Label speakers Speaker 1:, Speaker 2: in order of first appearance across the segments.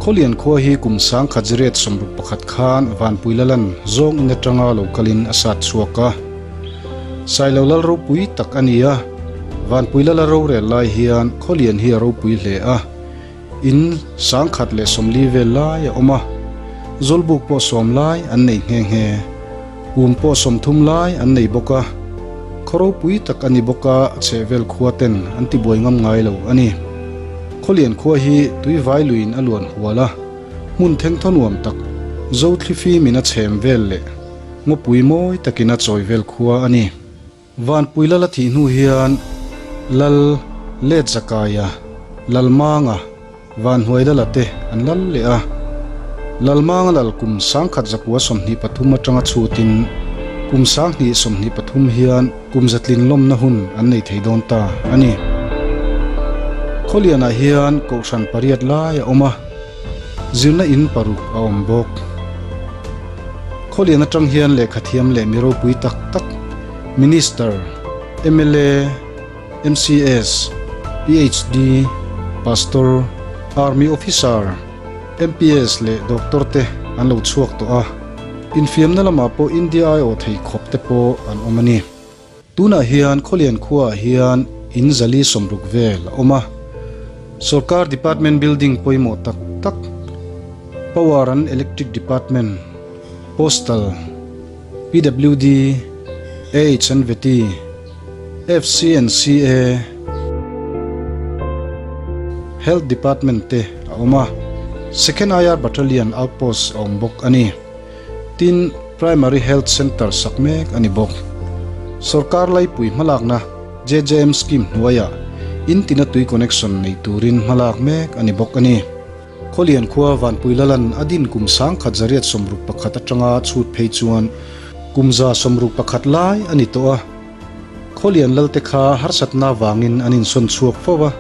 Speaker 1: Khawlian khua hi kum 1961 khan Vanpui Lalan zawng in atanga lo kalin a sat chhuak a. Sailo lal ropui tak a ni a, Vanpui Lala rorel lai hian Khawlian hi a ropui hle a, in 140 vel lai a awm a, Zawlbuk pawh sawm lai an nei nghe nghe. Kum pawh 30 lai an nei bawk a, khaw ropui tak a ni bawk a, a chhehvel khua ten an ti buai ngam ngai lo a ni. Khawlian khua hi tuivai luiin a luan hual a, hmun thengthaw nuam tak, Zothlifi min a chhem vel leh ngawpui mawi takin a chawi vel khua a ni. Vanpui Lal a thih hnu hian Lal Letzakaia, Lalmanga, Vanhnuai Lala te an lal leh a. Lalmanga lal kum 1923 atanga chhutin kum 2023 hian kum zatlin lawmna hun an nei thei dawn ta a ni. Khawlianah hian kohhran pariat lai a awm a, zirna in paruk a awm bawk. Khawlian atang hian lehkhathiam leh mi ropui tak tak Minister, mla, MCS, PhD, Pastor, Army Officer, MPS leh Doctor te an lo chhuak tawh a, infiamna lamah pawh India aiawh thei khawp te pawh an awm a ni. Tunah hian Khawlian khuaah hian in 460 vel a awm a, Sorkar Department building pawimawh tak tak, Power and Electric Department, Postal, PWD, AH and Vety, FC and CA, Health Department te a awm a, Second IR Battalion Outpost a awm bawk a ni. Tin, Primary Health Centre sak mek a ni bawk. Sorkar laipui hmalakna JJM Scheme hnuaiah in tina tui connection nei turin hmalak mek a ni bawk a ni. Khawlian khua Vanpui Lalan a din kum 1961 atanga chhut phei chuan kum 161 lai a ni tawh a. Khawlian Lalte kha harsatna vangin an insawn chhuak fo a,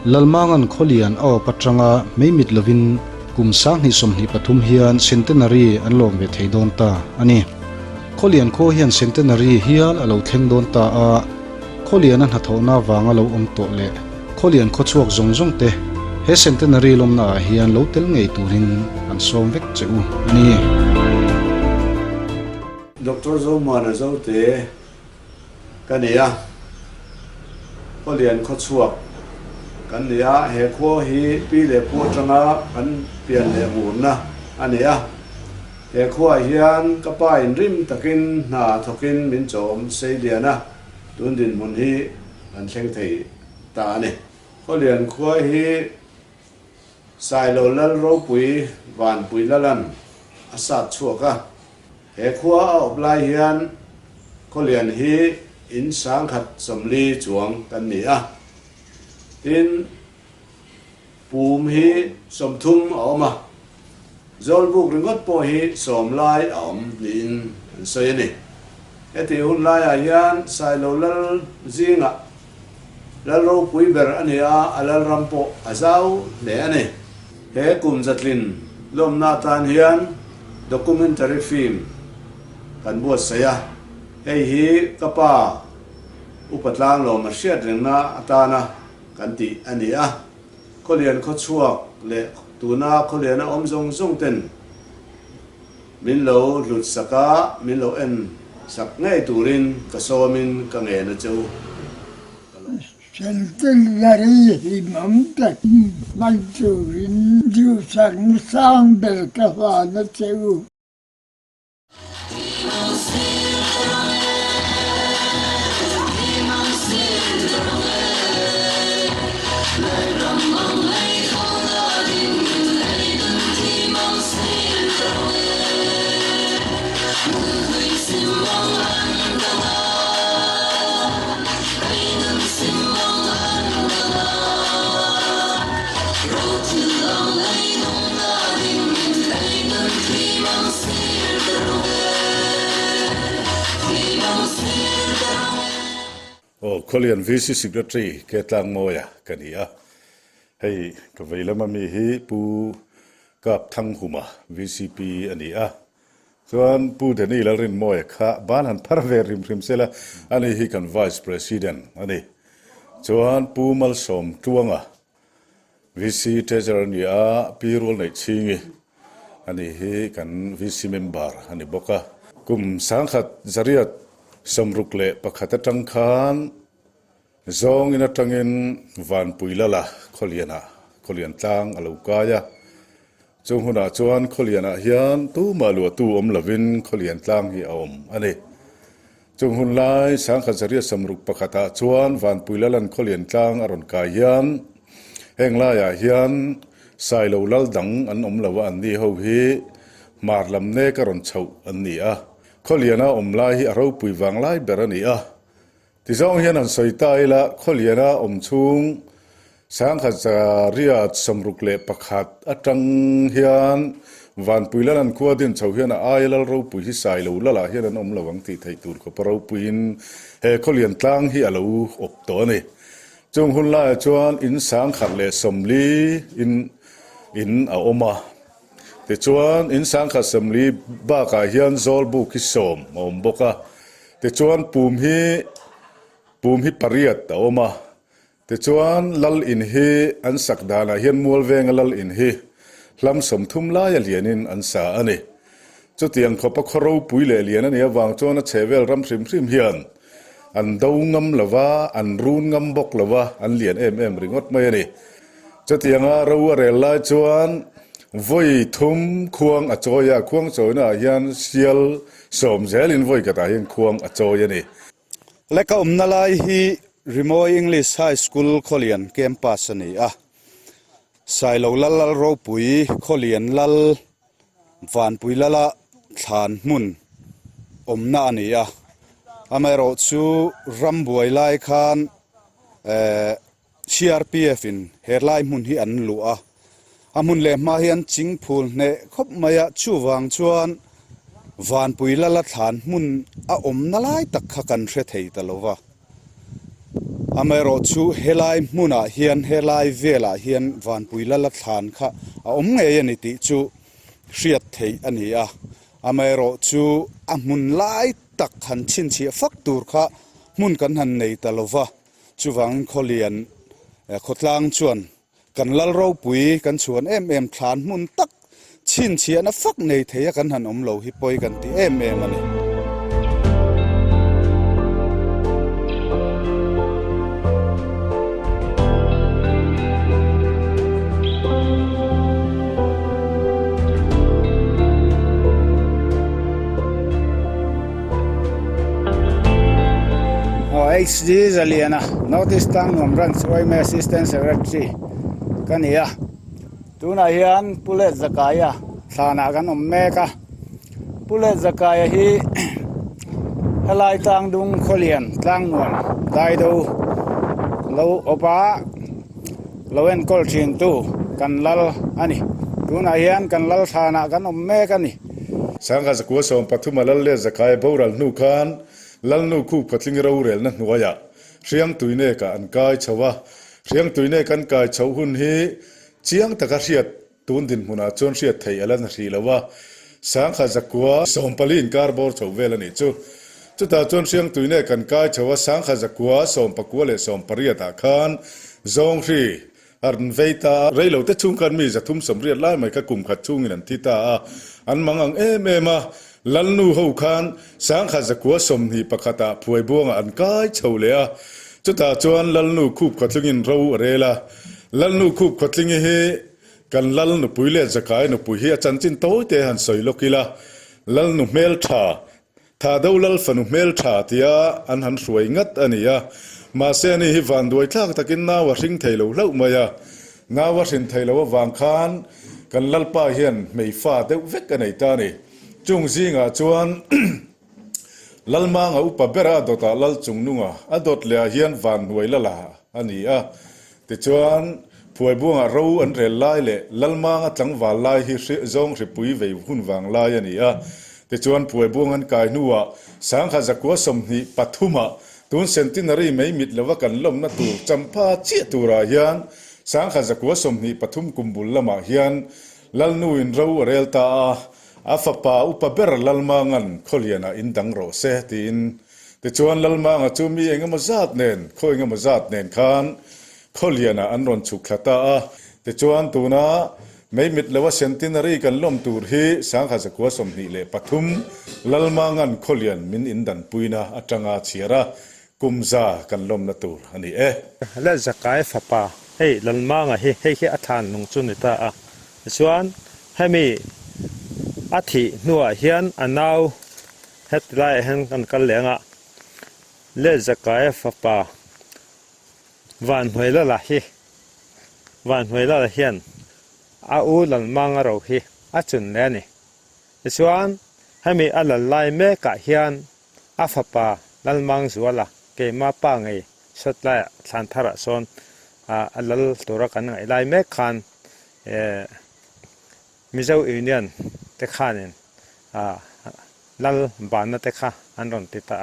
Speaker 1: Lalmanga'n Khawlian a awp atanga meimit lovin kum 2023 hian centenary an lawm ve thei dawn ta a ni. Khawlian khua hian centenary hial a lo thleng dawn ta a, Khawlian a hnathawhna vanga lo awm tawh leh Khawlian khawchhuak zawng zawng te he centenary lawmna ah hian lo tel ngei turin an sawm vek che u a ni.
Speaker 2: Doctor Zomuana Zote ka ni a, Khawlian khawchhuak kan ni a, he khua hi pi leh pu atanga kan pian leh ngurna a ni a. He khuaah hian ka pa in rim takin hna thawkin min chawm sei lian a, tun dinhmun hi kan thleng thei ta a ni. Khawlian khua hi Sailo Lal Ropui Vanpui Lalan a sat chhuak a, he khua a awp lai hian Khawlian hi in 140 chuang kan ni a, tin Pum hi 30 a awm a, Zawlbuk ringawt pawh hi sawm lai a awm niin an sawi a ni. Heti hun laiah hian Sailo Lal zingah Lal ropui ber a ni a, a Lalram pawh a zau hle a ni. He kum zatlin lawmna atan hian documentary film kan buatsaih a, hei hi ka pa Upa Tlanglawma hriat rengna atana kan tih a ni a, Khawlian khawchhuak leh tuna Khawliana awm zawng zawng ten min lo hlut sak a, min lo en sak ngei turin ka sawmin ka ngen a che u. Ka lo.
Speaker 3: Centenary hlimawm tak hman turin duhsakna sang ber ka hlan a che u.
Speaker 4: Aw, Khawlian VC Secretary ke Tlangmawia ka ni a, hei ka vei lama mi hi Pu Kap Thanghuma VCP a ni a, chuan Pu Danny Lalrinmawia kha ban han phar ve hrim hrim sela, ani hi kan Vice President a ni. Chuan Pu Malsawm Tluanga. VC Treasurer a ni a, Pi Rualneihchhingi a ni hi kan VC member a ni bawk a. Kum 1961 atang khan Zawngin atangin Vanpuilala Khawlianah Khawlian tlang a lo kai a. Chung hunah chuan Khawlianah hian tumah luahtu awm lovin Khawlian tlang hi a awm a ni. Chung hun lai 1961 ah chuan Vanpuilalan Khawlian tlang a rawn kai hian heng laiah hian Sailo lal dang an awm lo a, anni ho hi hmar lam nek a rawn chhoh an ni a. Khawliana awm lai hi a ropui vang lai ber a ni a. Tizawng hian han sawi ta ila, Khawliana awm chhung 1961 atang hian Vanpui Lalan khua din chho hian a aia lal ropui hi Sailo Lalah hian an awm lo ang tih theih tur khawpa ropuiin he Khawlian tlang hi a lo awp tawh a ni. Chung hun laiah chuan in 1040 in in a awm a. Tichuan in 1040 bakah hian Zawlbuk hi sawm a awm bawk a. Tichuan pum hi pum hi pariat a awm a, tichuan lal in hi an sak danah hian mual venga lal in hi hlam 30 laia lianin an sa a ni. Chutiang khawpa khaw ropui leh lian a nih avang chuan a chhehvel ram hrim hrim hian an do ngam lo va, an run ngam bawk lo va, an lian em em ringawt mai a ni. Chutianga ro a rel lai chuan vawi thum khuang a chawi a, khuang chawinaah hian sial sawm zelin vawi khatah hian khuang a chawi a ni.
Speaker 1: Leka awmna lai hi Rimawi English High School Khawlian Campus a ni a, Sailo Lal Lal Ropui Khawlian Lal Vanpui Lala thlan hmun awmna a ni a, amaherawhchu rambuai lai khan eh CRPF in he lai hmun hi an luh a, a hmun leh hma hi an ching phul hneh khawp mai a, chuvang chuan Vanpui Lala thlan hmun a awmna lai tak kha kan hre thei ta lo va. Amaherawhchu helai hmunah hian helai velah hian Vanpui Lala thlan kha a awm ngei a ni tih chu hriat theih a ni a, amaherawhchu a hmun lai tak han chhinchhiah fak tur kha hmun kan han nei ta lo va. Chuvangin Khawlian khawtlang chuan kan lal ropui kan chhuan em em thlan hmun tak chhinchhiahna fak nei thei a kan han awm lo hi pawi kan ti em em a ni.
Speaker 5: HD Zaliana, North East Tlangnuam Branch yma Assistant Secretary ka ni a, tunah hian Pu Let Zakaia thlanah kan awm mek a, Pu Let Zakaia hi helai tlangdung khawlian Tlangnuam Daido lo awp a. Lo enkawl thintu kan lal a ni. Tunah hian kan lal thlanah kan awm mek a ni.
Speaker 4: Sangha zakua 13 a lal leh zakai boral hnu khan Lalnu khup khatling rorelna hnuaiah Hriangtuinekah an kai chho a. Hriangtuinek an kai chhoh hun hi chiang taka hriat Tun dinhmunah chuan hriat theih a la na hrih lo a, 1040 inkar bawr chho vel a nih chu. Chutah chuan Hriangtuine kan kai chho a, 1099 leh 18 ah khan Zawnghri a rawn vei ta a, reilote chhung khan mi 380 lai mai kha kum khat chhungin an thi ta a, an mang ang em em a, Lalnu ho khan 1921 ah Phuaibuangah an kai chho leh a, chutah chuan Lalnu khup khathlungin ro a rel a, Lalnu khup khatlingi hi Kan Lal nupui leh Zakai nupui hi a chanchin tawi te han sawi lawk ila, Lal nu hmel tha, Tha do Lal fanu hmel tha tia an han hruai ngat a ni a. Mahse ani hi vanduai thlak takin nau a hring thei lo hlauh mai a. Nau a hrin thei lo avang khan kan Lalpa hian hmeifa deuh vek a nei ta a ni. Chung zingah chuan Lalmanga upa bera a dawtah Lal Chungnunga a dawt leh ah hian Vanhnuai Lala a ni a. Tichuan, Phuaibuangah ro an rel lai leh Lalmanga tlangval lai hi zawng hripui vei hun vang lai a ni a. Tichuan, Phuaibuang an kai hnuah 1923 ah tun Centenary mei mit lova kan lawmna tur champha chiah turah hian 1923 kum bul lamah hian Lalnuin ro a rel ta a. A fapa upa ber Lalmanga'n Khawlianah in dang rawh se tiin. Tichuan Lalmanga chu mi engemaw zat nen, khaw engemaw zat nen khan Khawlianah an rawn chhuk thla ta a. Tichuan, tuna Mei mit loa Centenary kan lawm tur hi 1923 Lalmangan Khawlian min indanpuina atanga chhiar a, kum za kan lawmna tur a ni e.
Speaker 6: Lalzakai fapa, hei Lalmanga hi hei hi a thlan nung chu ni ta a. Tichuan, hemi a thih hnuah hian a nau heti laiah hian kan kal leng a, Lalzakaia fapa Vanhnuailala hi Vanhnuailala hian a u Lalmanga ro hi a chun leh a ni. Tichuan, hemi a lal lai mekah hian a fapa Lalmangzuala keima pa ngei sawt laiah thlan tharah sawn a lal tura kan ngaih lai mek khan Mizo Union te khanin lal banna te kha an rawn ti ta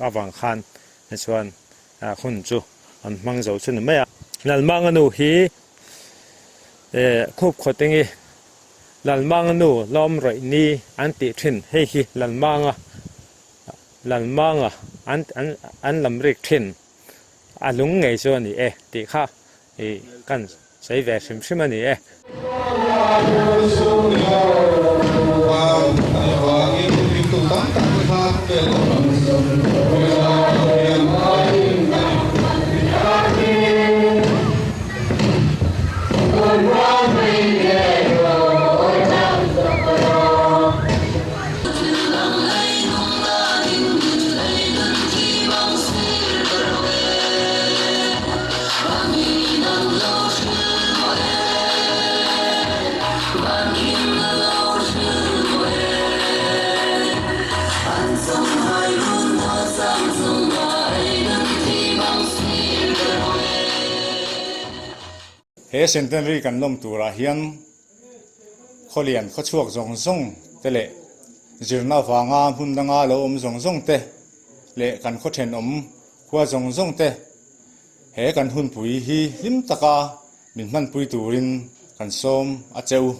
Speaker 6: avang khan chuan hun chu an hmang zo chu ni mai a. Lalmanga nu hi khup khawtingi Lalmanga nu lawm rawih ni an tih thin hei hi Lalmanga Lalmanga an an lam rik thin a lung ngei chu a ni e tih kha i kan sawi ve hrim hrim a ni e.
Speaker 1: He Centenary kan lawm turah hian khawlian khawchhuak zawng zawng te leh zirna avanga hmun danga lo awm zawng zawng te leh kan khaw thenawm khua zawng zawng te He kan hunpui hi hlim taka min hmanpui turin kan sawm a che u.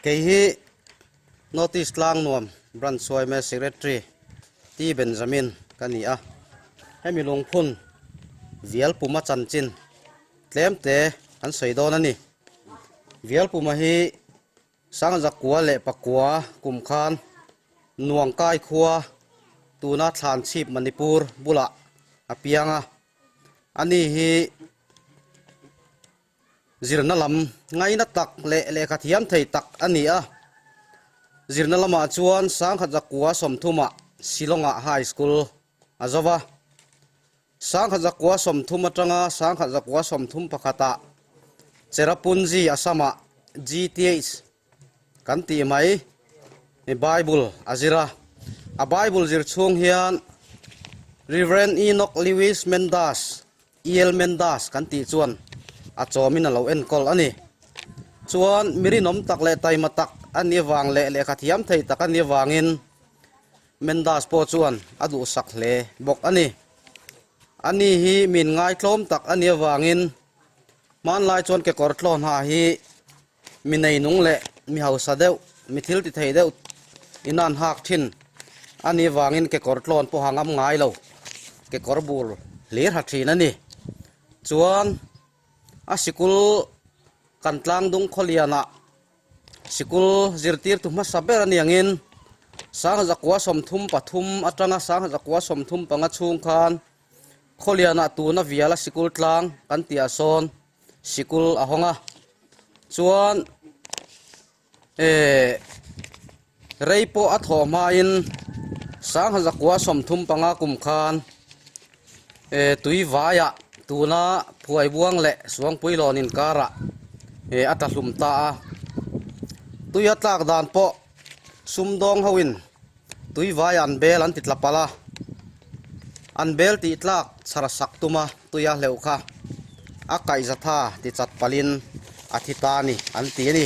Speaker 7: Kei hi North East Tlangnuam Branch Suaime Secretary T Benjamin ka ni a, hemi lungphun Vialpuma chanchin tlem te an sawi dawn a ni. Vialpuma hi Sangzakua leh Pakua kum khan Nuangkai khua tuna Thlanchhip Manipur bulah a piang a, ani hi Zirna lam ngaina tak leh lehkha thiam thei tak a ni a. Zirna lamah chuan Sangkhat Zakua sawmthumah Shillong-ah High School a zo va. Sangkhat Zakua 30 atanga Sangkhat Zakua 30 pakhatah Cherrapunji, Assam-ah GTH kan tih mai Bible a zir a. A Bible zir chhung hian Rev. Enoch Lewis Mendas EL Mendas kan tih chuan a chawmin a lo enkawl a ni. Chuan mi rinawm tak leh taima tak a nih avang leh lehkha thiam thei tak a nih avangin Mendas pawh chuan a duhsak hle bawk a ni. Ani hi min ngaitlawm tak a nih avangin hmanlai chuan kekawr tlawn ha hi Mi neinung leh mi hausa deuh, mi thil ti thei deuh in an hak thin a nih vangin kekawr tlawn pawh a ngam ngai lo, kekawr bur hlir ha thin a ni. Chuan a sikul kan tlangdung khawlianah sikul zirtirtu hmasa ber a niangin 1933 atanga 1935 chhung khan khawlianah tuna viala sikul tlang kan tihah sawn Sikul a hawng a, chuan eh rei pawh a thawh hmain Sanghazakua 35 kum khan eh tui vaiah tuna Phuaibuang leh Suangpuilawn inkarah eh a tla hlum ta a, tui a tlak dan pawh sumdawng hoin Tui vai an bel an ti tla palh a, an bel tih tlak chhar sak tuma tuia hleuh kha a kaihzatha ti chat palhin a thi ta a ni an ti a ni.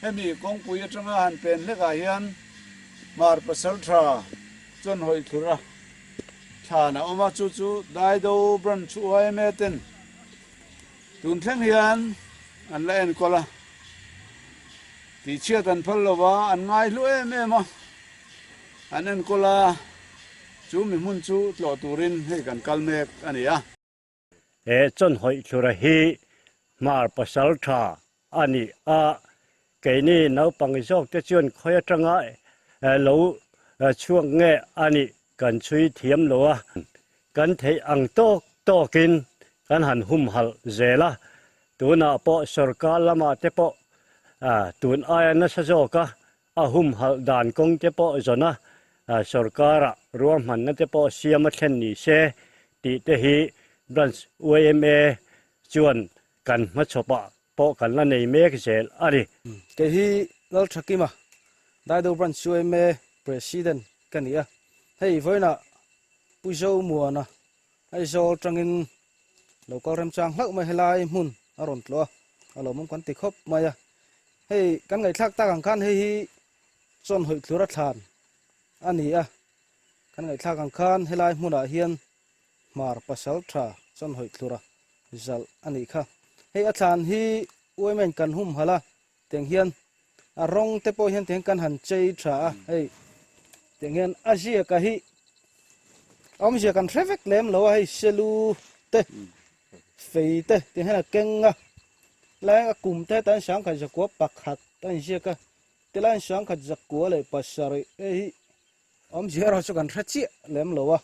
Speaker 2: Hemi kawngpui atanga han pen hlekah hian Hmar Pasaltha chuan hawi thlur a. thlan a awm a, chu chu Daido Branch yma ten tun thleng hian an la enkawl a, tihchhiat an phal lo va, an ngaihlu em em a, an enkawl a, chu mi hmun chu tlawh turin hei kan kal mek a ni a.
Speaker 8: He chawnhawih thlura hi hmar pasal tha a ni a, keini naupang zawk te chuan khawi atanga lo chhuak nge a nih kan chhui thiam lo a, kan theih ang tawk tawkin kan han humhalh zel a, tunah pawh sorkar lamah te pawh tun aia nasa zawka A humhalh dan kawng te pawh zawn a, sorkara ruahmanna te pawh siam a thlen ni se tih te hi Branch yma chuan kan hmachhawpah pawh kan la nei mek zel a ni.
Speaker 7: Kei hi Lalthakima, Daido Branch yma President ka ni a, hei vawiinah Pu Zomuana Aizawl tangin lo kal remchang hlauh mai helai hmun a rawn tlawh a, a lawmawm kan ti khawp mai a. Hei kan ngaihthlak tak ang khan hei hi chawnhawih thlur a thlan a ni a, kan ngaihthlak ang khan helai hmunah hian hmar pasal tha chawnhawih thlura zalh a nih kha. Hei a thlan hi uaimain kan humhalh a, tiang hian a rawng te pawh hian tiang kan han chei tha a, hei tiang hian a ziaka hi awmzia kan hre vek lem lo a, hei selu te fei te tiang hian a keng a. Lai a kum te tan sangkhat zakua pakhat a inziak a, tilai sangkhat zakua leh pasarih hei hi awmzia erawh chu kan hre chiah lem lo a.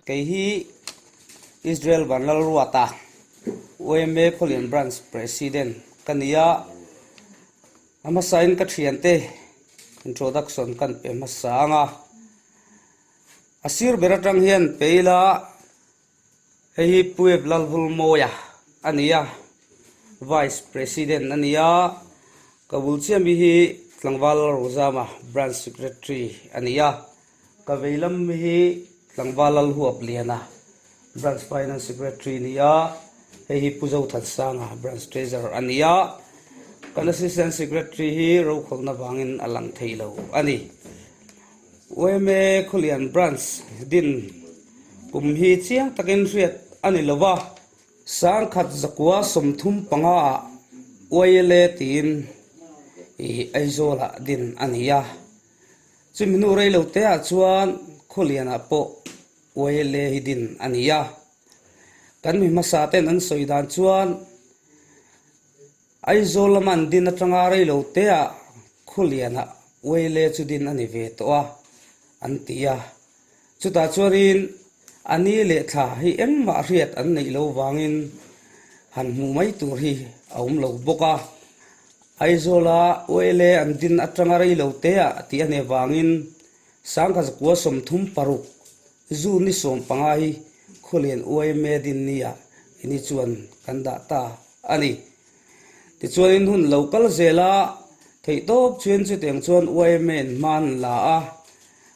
Speaker 9: Kei hi Israel Vanlalruata, yma Khawlian Branch President ka ni a, a hmasain ka thiante introduction kan pe hmasa ang a, a sir ber atang hian pe ila. Hei hi Puep Lalvulmawia a ni a, Vice President a ni a, ka bul chiah mi hi Tlangval Lalrozama Branch Secretary a ni a, ka vei lam mi hi Tlangval Lalhuapliana Branch Finance Secretary a ni a, hei hi Pu Zothansanga Branch Treasurer a ni a, kan Assistant Secretary hi rokhawlna vangin a lang thei lo a ni. Yma Khawlian Branch din kum hi chiang takin hriat a ni lo va, sangkhat zakua 35 ah YLA tiin ih Aizawlah din a ni a, chumi hnu rei lo te ah chuan Khawlianah pawh YLA hi din a ni a, kan mi hmasa ten an sawi dan chuan Aizawl lama an din atanga rei lo teah Khulianah Uaile chu din a ni ve tawh a, an ti a. Chutah chuanin a ni leh thla hi engmah hriat an neih lo vangin han hmuh mai tur hi a awm lo bawk a. Aizawla Uaile an din atanga rei lo teah tih a nih vangin Sangkazakua 36 June ni 15 hi Khualian yma din nia ini chuan kan dah ta a ni. Tichuanin hun lo kal zel a, theihtawp chuan chutiang chuan yma in hma an la a,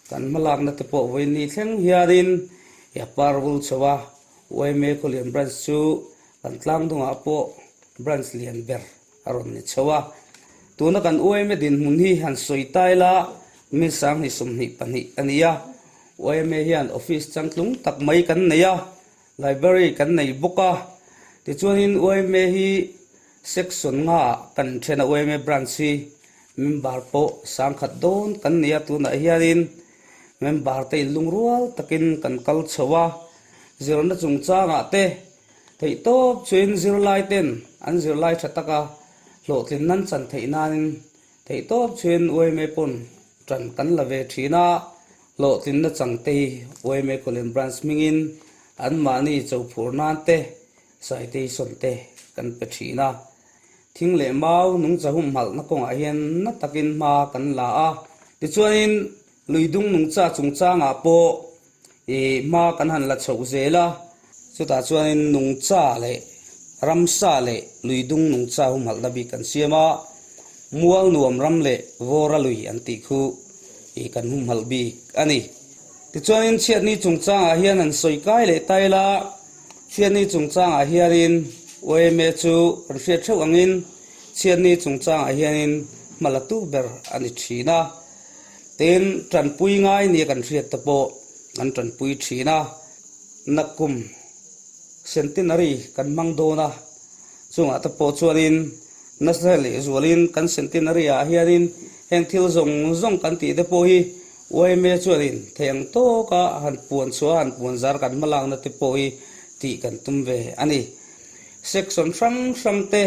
Speaker 9: kan hmalakna te pawh vawiin thleng hianin a par vul chho a, yma Khualian Branch chu kan tlangdungah pawh branch lian ber a rawn ni chho a. Tuna kan yma dinhmun hi han sawi ta ila mi 2022 a ni a, yma hian office changtlung tak mai kan nei a, library kan nei bawk a. Tichuanin yma hi section ngaah kan then a, yma branch hi member pawh 10,000 dawn kan nei a, tunah hianin member te inlungrual takin kan kal chho a, zirna chungchangah te Theihtawp chuin zirlai ten an zirlai tha taka hlawhtlin nan chan theih nanin theihtawp chuin yma pawn tan kan la ve thin a, hlawhtlinna chang te hi yma Kawlin Branch hmingin anmahni chophur nan te citation te kan pe thin a. Thing leh mau nungcha humhalhna kawngah hian na takin hma kan la a, tichuanin luidung nungcha chungchangah pawh. Hma kan han la chhoh zel a, chutah chuanin nungcha leh ramsa leh luidung nungcha humhalhna bik kan siam a, mual nuam ram leh vawra lui an tih khu kan humhalh bik a ni. Tichuanin chhiatni chungchangah hian han sawi kai leh ta ila, chhiatni chungchangah hianin yma chu kan hriat theuh angin chhiatni chungchangah hianin hma la tu ber a ni thin a. Tin, tanpui ngai nia kan hriat te pawh kan tanpui thin a, nakkum centenary kan hmang dawn a, chungah te pawh chuanin nasa lehzualin kan centenary ah hianin heng thil zawng zawng kan tih te pawh hi yma chuanin thei ang tawka han puan chhuah a, han puan zar kan hma lakna te pawh hi tih kan tum ve a ni. Section hrang hrang te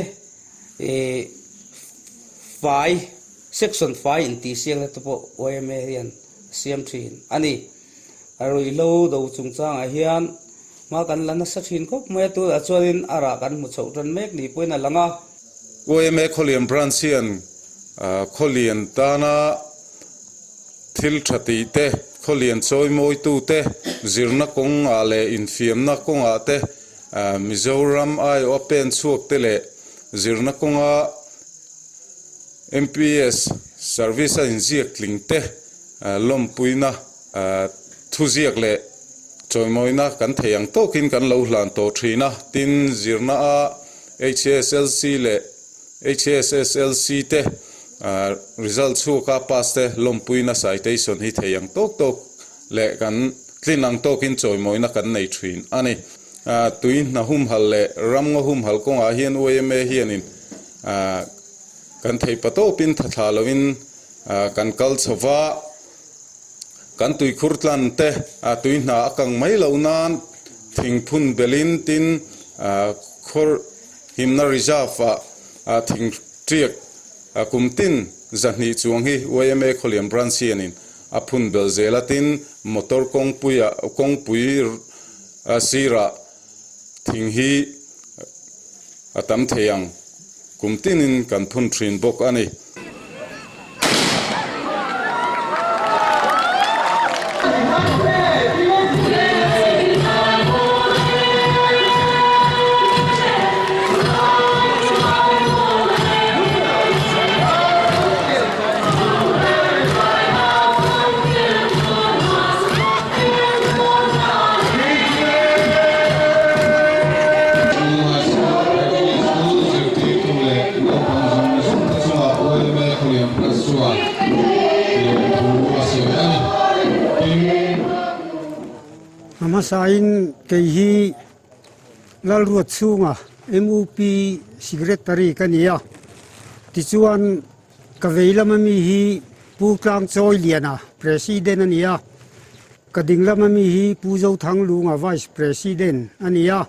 Speaker 9: Ih fai, section fai intih siakna te pawh yma hian a siam thin a ni. A ruihhlo do chungchangah hian hma kan la nasa thin khawp mai a, tunah chuanin a rah kan hmu chhoh tan mek ni pawhin a lang a.
Speaker 4: Yma Khawlian Branch hian Khawlian tana thil tha tih te, Khawlian chawimawitu te, zirna kawngah leh infiamna kawngah te Mizoram aiawh a pen chhuak te leh zirna kawnga MPS service a inziak tling te lawmpuina thuziak leh chawimawina kan thei ang tawkin kan lo hlan tawh thin a. Tin, zirna a HSLC leh HSSLC te result chhuaka pass te lawmpuina citation hi thei ang tawk tawk leh kan tlin ang tawkin chawimawina kan nei thin a ni. Tui hna humhalh leh ramngaw humhalh kawngah hian yma hianin kan thei patawpin tha thlah loin kan kal chho va, kan tuikhur tlan te tui hna a kang mai loh nan thingphun belin tin khawr himna reserve ah thing tiak kum tin 200 chuang hi yma Khawlian Branch hianin a phun belh zel a, tin motor kawngpuiah kawngpui sirah thing hi a tam thei ang kum tinin kan phun thin bawk a ni.
Speaker 8: A hmasain kei hi Lalruat chhunga MUP Secretary ka ni a, tichuan Ka vei lama mi hi Pu Tlangchawi Liana, President a ni a, ka ding lama mi hi Pu Zothang Lunga, Vice President a ni a.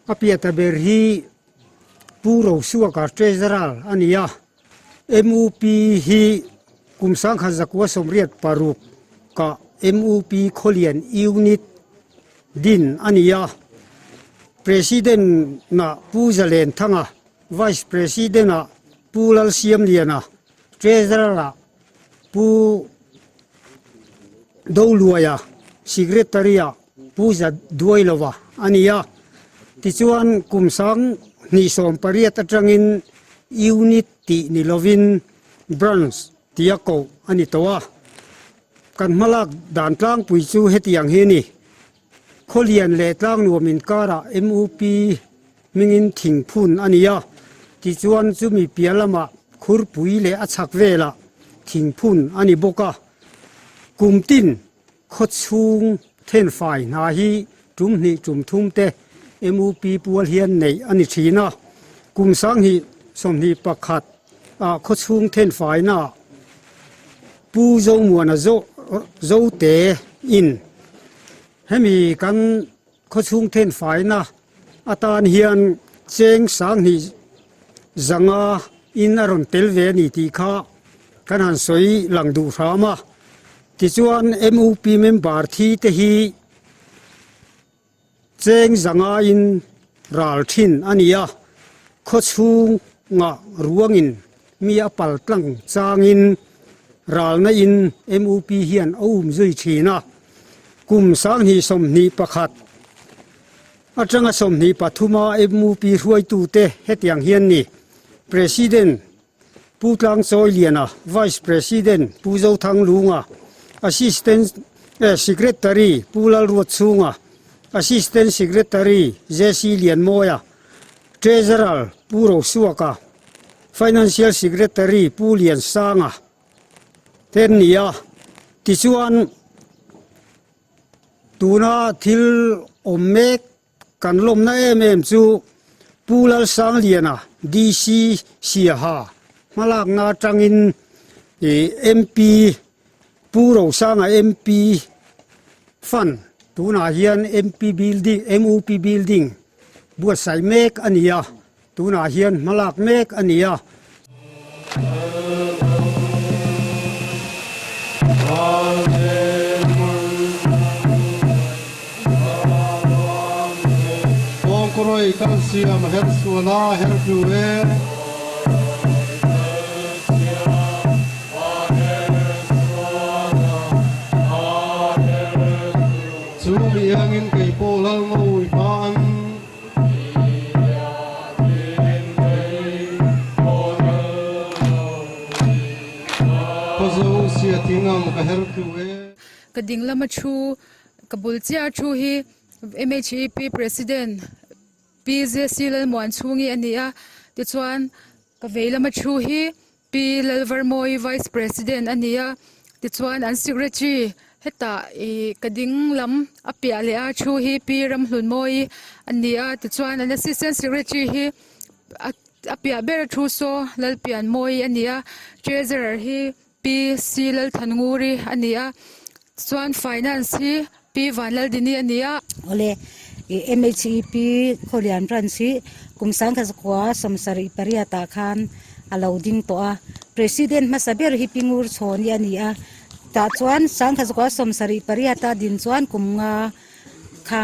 Speaker 8: A piahta ber hi Pu Rosuaka, Treasurer a ni a. MUP hi kum 1986 ka MUP Khawlian Unit din a ni a. President-ah Pu Zalenthanga, Vice President-ah Pu Lalsiamliana, Treasurer-ah Pu Doluaia, Secretary-ah Pu Zaduailova a ni a. Tichuan kum 2018 atangin Unit tih ni lovin Branch tia koh a ni tawh a. Kan hmalak dan tlangpui chu hetiang hi a ni. Khawlian leh Tlangnuam inkarah MUP hmingin thingphun a ni a, tichuan chumi piah lamah khurpui leh a chhak velah thingphun a ni bawk a. Kumtin khawchhung thenfai hna hi tum hnih tum thum te MUP pual hian neih a ni thin a, kum 2021 ah khawchhung thenfainaah Pu Zomuana Zote in hemi kan khawchhung thenfaina atan hian cheng 2500 in a rawn tel ve a ni tih kha kan han sawi lang duh hram a. Tichuan MUP member thi te hi Cheng 500 in ral thin a ni a, khawchhungah ruangin mi a pal tlang changin ralna in MUP hian a um zui thin a. Kum 2021 atanga 23 a MUP hruaitute hetiang hian ni, President Pu Tlangchawiliana, Vice President Pu Zothanglunga, Assistant Secretary Pu Lalruatchhunga, Assistant Secretary JC Lianmawia, Treasurer Pu Rosuaka, Financial Secretary Pu Liansanga te an ni a. Tichuan tuna thil awm mek kan lawmna em em chu Pu Lalsangliana DC Siaha hmalakna atangin MP Pu Rosanga MP Fund tunah hian MP building MUP building buatsaih mek a ni a. Tunah hian hmalak mek a ni a.
Speaker 10: Kawngkawrawi kalsiam a her sual a her tlu e. Chu mi iangin kei pawh Lalngawi hma an.
Speaker 11: Ka ding lama thu ka bul chiah a thu hi MHEP President Pi JC Lalmuanchhungi a ni a tichuan ka vei lama thu hi Pi Lalvarmawi Vice President a ni a, tichuan an Secretary hetah ih ka ding lam a piah leh a thu hi Pi Ramhlunmawi a ni a, tichuan an Assistant Secretary hi a a piah ber a thu saw Lalpianmawi a ni a, Treasurer hi Pi C Lalthannguri a ni a, tichuan Finance hi Pi Vanlaldini a ni a.
Speaker 12: Awle, ih MHEP Khawlian Branch hi kum 1978 ah khan a lo ding tawh a. President hmasa ber hi Pi Ngur Chhawni a ni a. Tah chuan 1978 a din chuan kum nga kha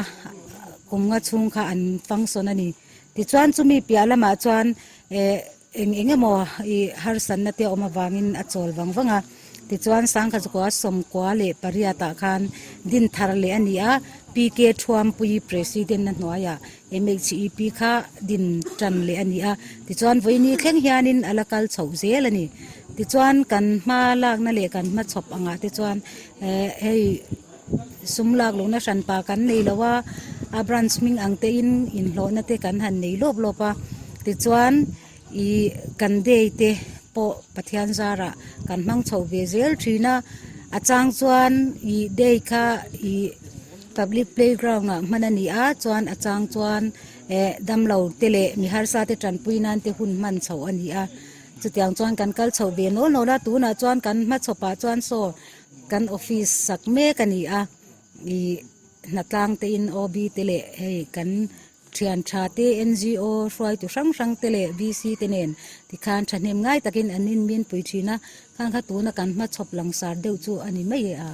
Speaker 12: kum nga chhung kha an function a ni. Tichuan chumi piah lamah chuan eh Eng eng emaw i harsatna te a awm avangin a chawl vang vang a, tichuan Sangkhazukua 98 ah khan din thar leh a ni a, PK Thuampui President na hnuaiah MHEP kha din tan leh a ni a, tichuan vawiini thleng hianin a la kal chhoh zel a ni. Tichuan kan hma lakna leh kan hmachhawp angah te chuan hei sum lak lohna hranpa kan nei lo a, a branch hming ang te in inhlawhna te kan han nei lawp lawp a, tichuan ih kan day te pawh Pathian zarah kan hmang chho ve zel thin a, a chang chuan ih day kha ih public playground ah hman a ni a, chuan a chang chuan eh damlo te leh mi harsa te tanpui nan te hun hman chhoh a ni a, chutiang chuan kan kal chho ve nawl nawl a, tunah chuan kan hmachhawpah chuan saw. Kan office sak mek a ni a, ih hnatlang te in OB te leh hei kan thian tha te NGO hruaitu hrang hrang te leh VC te nen tikhan thahnem ngai takin an inminpui thin a, khang kha tuna kan hmachhawp langsar deuh chu a ni mai e a.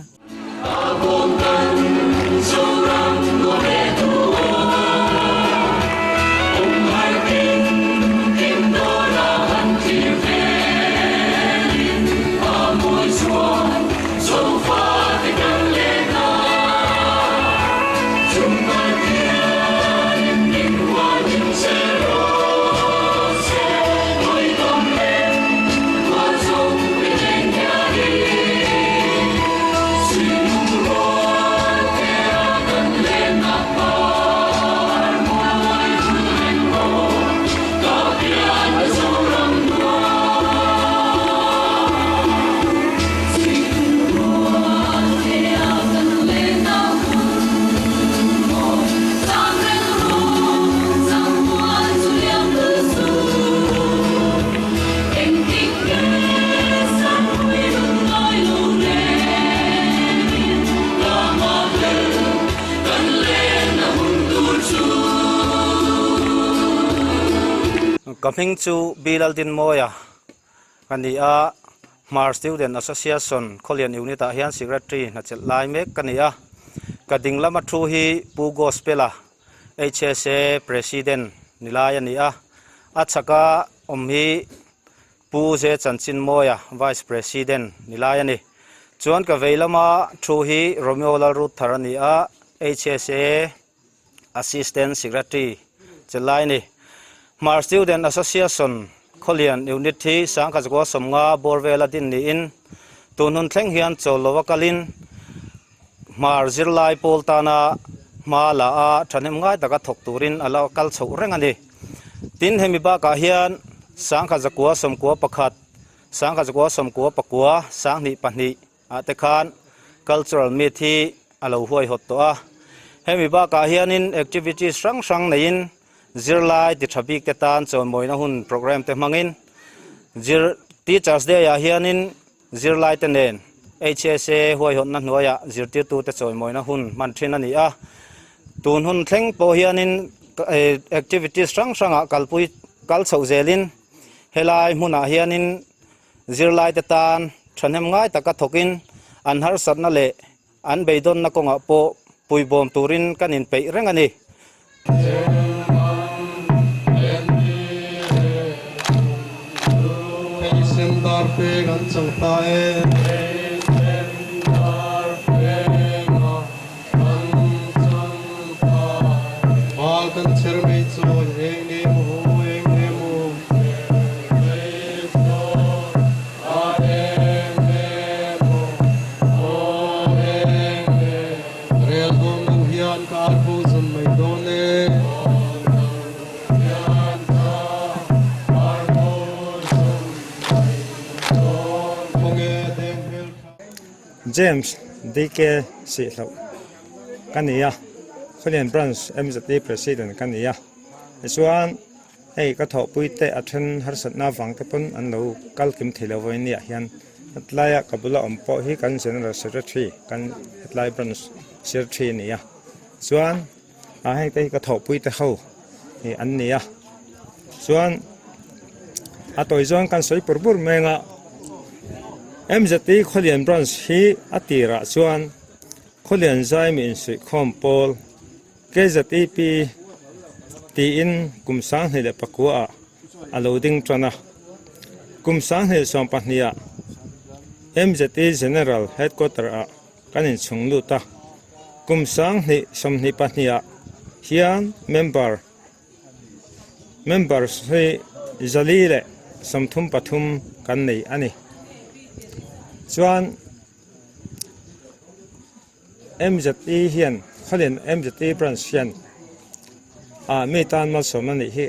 Speaker 7: Ka hming chu Bilaldinmawia ka ni a, Hmar Student Association Khawlian Unit ah hian Secretary hna chelh lai mek ka ni a. Ka ding lama thu hi Pu Gospel-a HSA President ni lai a ni a. A chhaka awm hi Pu Ze Chanchinmawia Vice President ni lai a ni. Chuan ka vei lama thu hi Romeo Lalruthar a ni a, HSA Assistant Secretary chelai a ni. Hmar Student Association Khawlian Unit hi Sangkhatzakua 50 bawr vela din niin tun hun thleng hian chawl lova kalin Hmar zirlai pawl tana hma la a thahnem ngai taka thawk turin a la kal chhoh reng a ni. Tin, hemi bakah hian 1991, 1999, 2002 ah te khan Cultural Meet hi a lo huaihawt tawh a. Hemi bakah hianin activities hrang hrang neiin zirlai ti tha bik te tan chawnmawina hun programme te hmangin zir Teachers Day ah hianin Zirlaite nen HSA huaihawtna hnuaiah zirtirtute chawimawina hun hman thin a ni a. Tun hun thleng pawh hianin activities hrang hrangah kalpui kal chhoh zelin helai hmunah hianin zirlaite tan thahnem ngai taka thawkin an harsatna leh An beidawnna kawngah pawh puibawm turin kan inpeih reng a ni.
Speaker 6: James DK Sihloh ka ni a, Khawlian Branch MZA President ka ni a, tichuan Hei ka thawhpui te a then harsatna avang te pawn an lo kal kim thei lo vawiin niah hian hetlaia ka bula awm pawh hi kan General Secretary kan hetlai branch Secretary a ni a chuan ah heng te hi ka thawhpui te ho hi an ni a chuan a tawi zawng kan sawi pur pur mai anga MZT Khawlian branch hi a tirah chuan Khawlian Zaimi insuihkhawm pawl KZEP tiin kum 2009 ah a lo ding tan a. Kum 2012 ah MZE General Headquarter ah kan inchhung lut a. Kum 2022 ah hian member members hi 433 kan nei a ni. Chuan. MZE hian Khawlian MZE branch hian ah mi tan malsawmna nih hi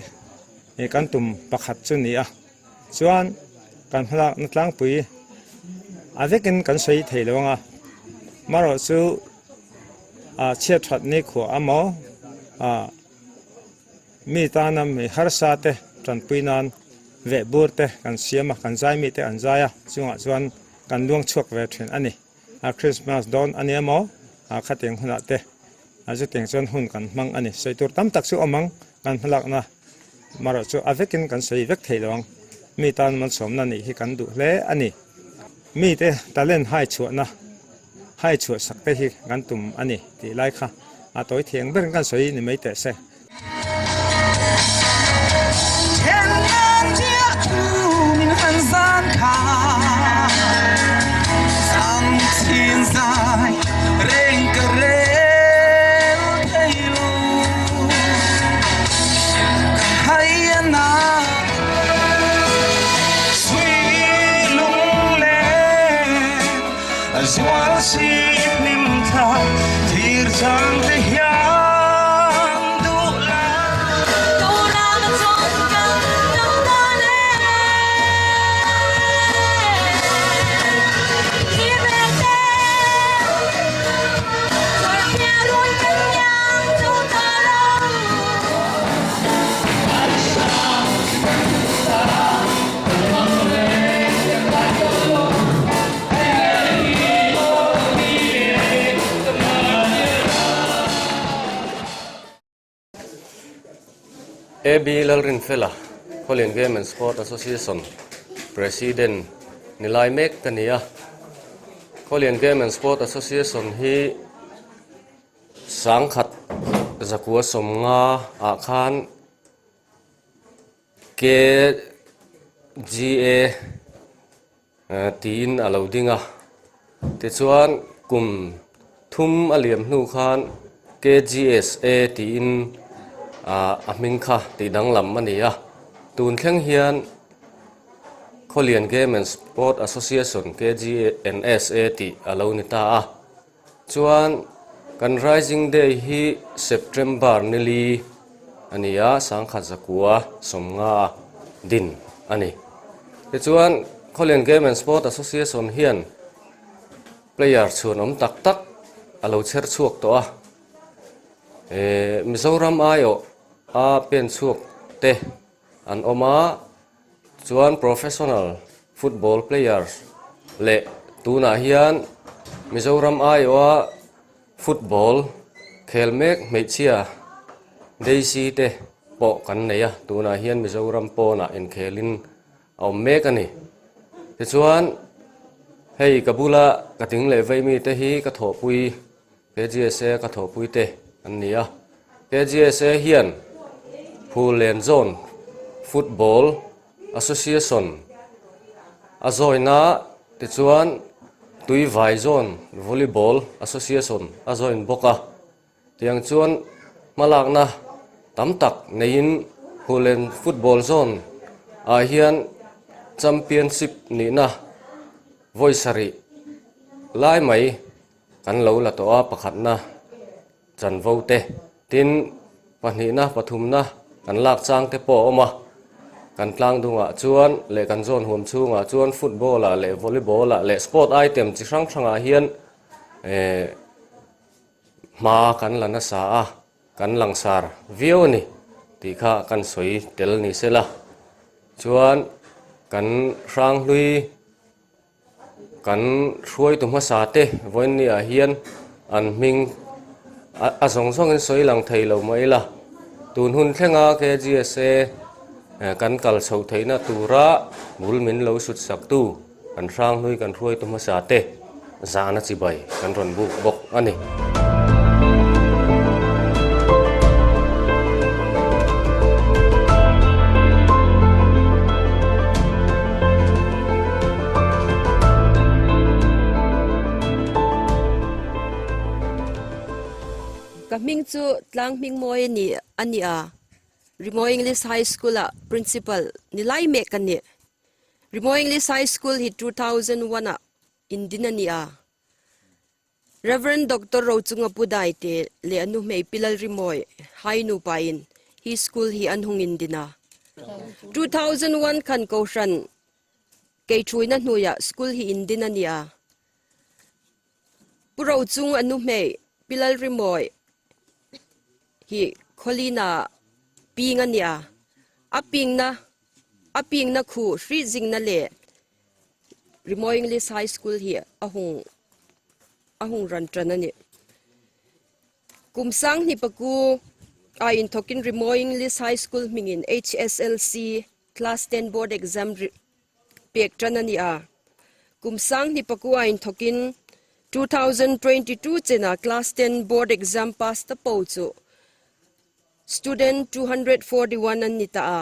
Speaker 6: ih kan tum pakhat chu ni a chuan kan hmalakna tlangpui a vekin kan sawi thei lo ang a marawh chu ah chhiat that ni khuah amaw ah mi tana mi harsa te tanpui nan veh bur te kan siam a kan zai mi te an zai a chungah chuan kan luang chhuak ve thin a ni. A Christmas dawn a nia maw? A khatiang hunah te a chutiang chuan hun kan hmang a ni. Sawi tur tam tak chu awm ang, kan hmalakna marawh chu a vekin kan sawi vek thei lo ang. Mi tan malsawmna nih hi kan duh hle a ni. Mite talent hai chhuahna, hai chhuah sak te hi kan tum a ni tih lai kha a tawi thiang berin kan sawi ni mai teh se.
Speaker 13: AB Lalrinfela, Khawlian Game and Sport Association President ni lai mek ka ni a. Khawlian Game and Sport Association hi 1950 ah khan KGA tiin a lo ding a. Tichuan kum thum a liam hnu khan KGSA tiin a hming kha tih danglam a ni a. Tun thleng hian Khawlian Game and Sport Association, KGNSA, tih a lo ni ta a. Chuan kan Rising Day hi September nili a ni a, sangkhat zakua sawmnga a din a ni. Tichuan Khawlian Game and Sport Association hian player chhuanawm tak tak a lo chher chhuak tawh a, Mizoram aiawh a pen chhuak te an awm a, chuan professional football players leh tunah hian Mizoram aiawha football khel mek hmeichhia Daisy te pawh kan nei a, tunah hian Mizoram pawnah inkhelin a awm mek a ni. Tichuan hei ka bula ka ding leh vei mite hi ka thawhpui KGSA ka thawhpui te an ni a, KGSA hian Phullen Zone Football Association a join a, tichuan Tuivai Zone Volleyball Association a join bawk a. Tiang chuan hmalakna tam tak neiin Phullen Football Zone ah hian Championship nihna vawi sarih lai mai Kan lo la tawh a, pakhatna chanvo te, tin pahnihna, pathumna kan lak chang te pawh a awm a. Kan tlang dungah chuan leh kan zawn huam chhungah chuan football ah leh volleyball ah leh sport item chi hrang hrangah hian eh hma kan la nasa a, kan langsar viau a ni tih kha kan sawi tel ni sela. Chuan kan hranghlui. Kan hruaitu hmasa te vawiin ah hian an hming a zawng zawngin sawi lang thei lo mah ila, tun hun thlenga KGSA kan kal chhoh theihna tura bul min lo sut saktu kan hranghlui kan hruaitu hmasa te zahna chibai kan rawn buk bawk a ni.
Speaker 14: Ka hming chu Tlang Hmingmawi a ni a ni a, Rimawi English High School-ah Principal ni lai mek ka ni. Rimawi English High School hi 2001-ah indin a ni a. Rev. Doctor Rochunga Pu Daite leh a nu hmei Pi Lalrimawi Hai nupa in hi school hi an hung indin a. 2001 khan Kohhran Keithuina hnuiah school hi indin a ni a. Pu Rochung a nu hmei Pi Lalrimawi hi Khawlina ping a ni a. A pingna a pingna khu Hrizingna leh Rimawi English High School hi a hung a hung ran tan a ni. Kum sang hni paku a inthawkin Rimawi English High School hmingin HSLC Class 10 Board Exam pek tan a ni a. Kum sang hni paku a inthawkin 2022 chena Class 10 Board Exam pass ta po chu student 241 an ni ta a.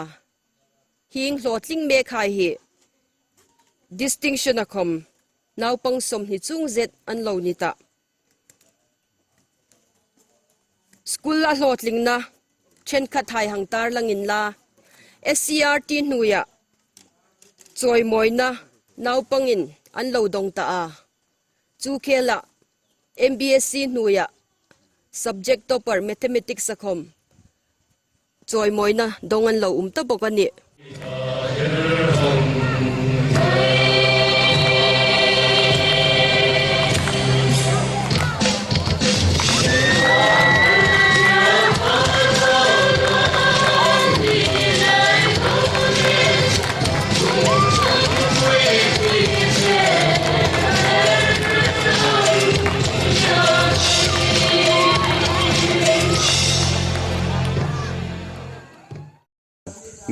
Speaker 14: Hing hlawhtling mek hai hi distinction a khawm naupang sawmhnih chung zet an lo ni ta. School a hlawhtlingna thenkhat hai hang tar langin la SCERT hnuiah chawimawina naupangin an lo dawng ta a. Chu khelah MBSC hnuiah subject topper mathematics a khawm. Chawimawina dawng an lo um ta bawk a ni.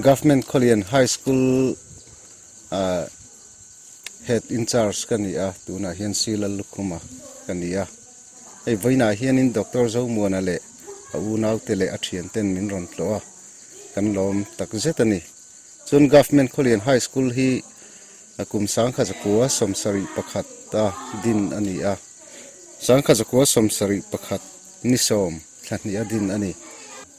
Speaker 1: Government Khawlian High School ah head in charge ka ni a tunah hian C Lallukhuma ka ni a hei vawiinah hianin Doctor Zomuana leh a unaute leh a thianten min rawn tlawh a kan lawm takzet a ni chuan Government Khawlian High School hi. Kum 1971 a din a ni a, 1971 ni sawm thla hnih a din a ni.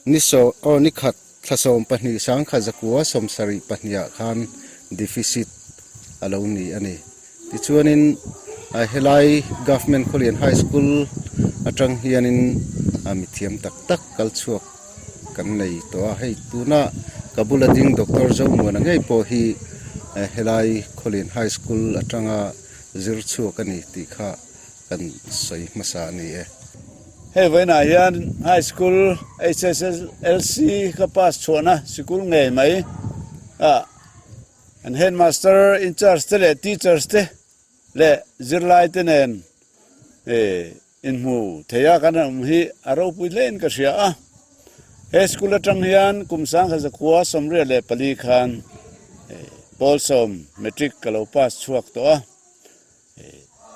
Speaker 1: Ni saw aw ni khat thla sawm pahnih 1972 ah khan deficit a lo ni a ni. Tichuanin helai Government Khawlian High School atang hianin mithiam tak tak kal chhuak kan nei tawh a, hei tuna ka bula ding Doctor Zomuana ngei pawh hi helai Khawlian High School atanga zir chhuak a ni tih kha kan sawi hmasa a ni e.
Speaker 2: Hei vawiinah hian High School HSLC ka pass chhuahna sikul ngei mai a. An headmaster in charge te leh teachers te leh zirlai te nen inhmu thei a kan awm hi a ropui hle in ka hria a. He school atang hian kum 1984 khan pawl sawm matric ka lo pass chhuak tawh a.